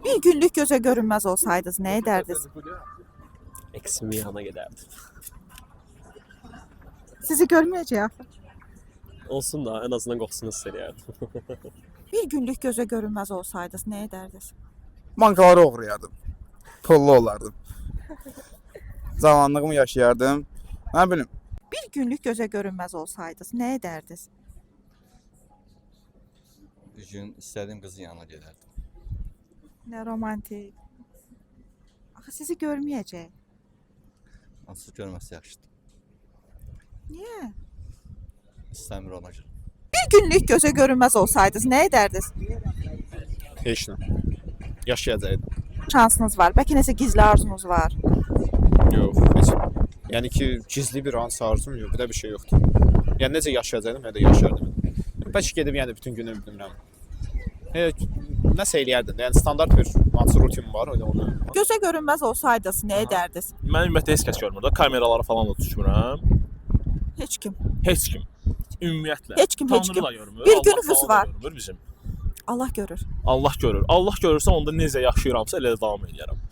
Bir günlük gözə görünməz olsaydınız nə edərdiniz? Eksimin yanına gedərdim. Sizi görməyəcək axı. Olsun da ən azından qoxusunu hiss eləyərdim. Bir günlük gözə görünməz olsaydınız nə edərdiniz? Bankaları oğurlayardım. Pullu olardım. Cavanlığımı yaşayardım. Nə bilim, Bir günlük gözə görünməz olsaydınız nə edərdiniz? Bir gün istədiyim qızın yanına gedərdim. Nə romantik. Axı sizi görməyəcək. Onsuz görməsi yaxşıdır. Niyə? İstəmir ona görə. Bir günlük gözə görünməz olsaydınız nə edərdiniz? Heç nə. Yaşayacaqdım. Şansınız var. Bəlkə nəsə gizli arzunuz var. Yox, heç. Yəni ki, gizli bir hansı arzum yox, belə bir şey yoxdur. Yəni necə yaşayacaqdım, elə də yaşardım. Bəlkə gedib yəni bütün günü bilmirəm. Nəsə eləyərdim. də. Yəni standart bir hansı rutin var, elə onu. Gözə görünməz olsaydınız nə edərdiniz? Mən ümumiyyətlə heç kəs görmür də. Kameralara falan da düşmürəm. Heç kim. Heç kim. Ümumiyyətlə. Heç kim, heç Tanrı kim. da görmür. Bir Allah gününüz falan da var. Görmür bizim. Allah görür. Allah görür. Allah görürsə onda necə yaşayıramsa elə də davam eləyərəm.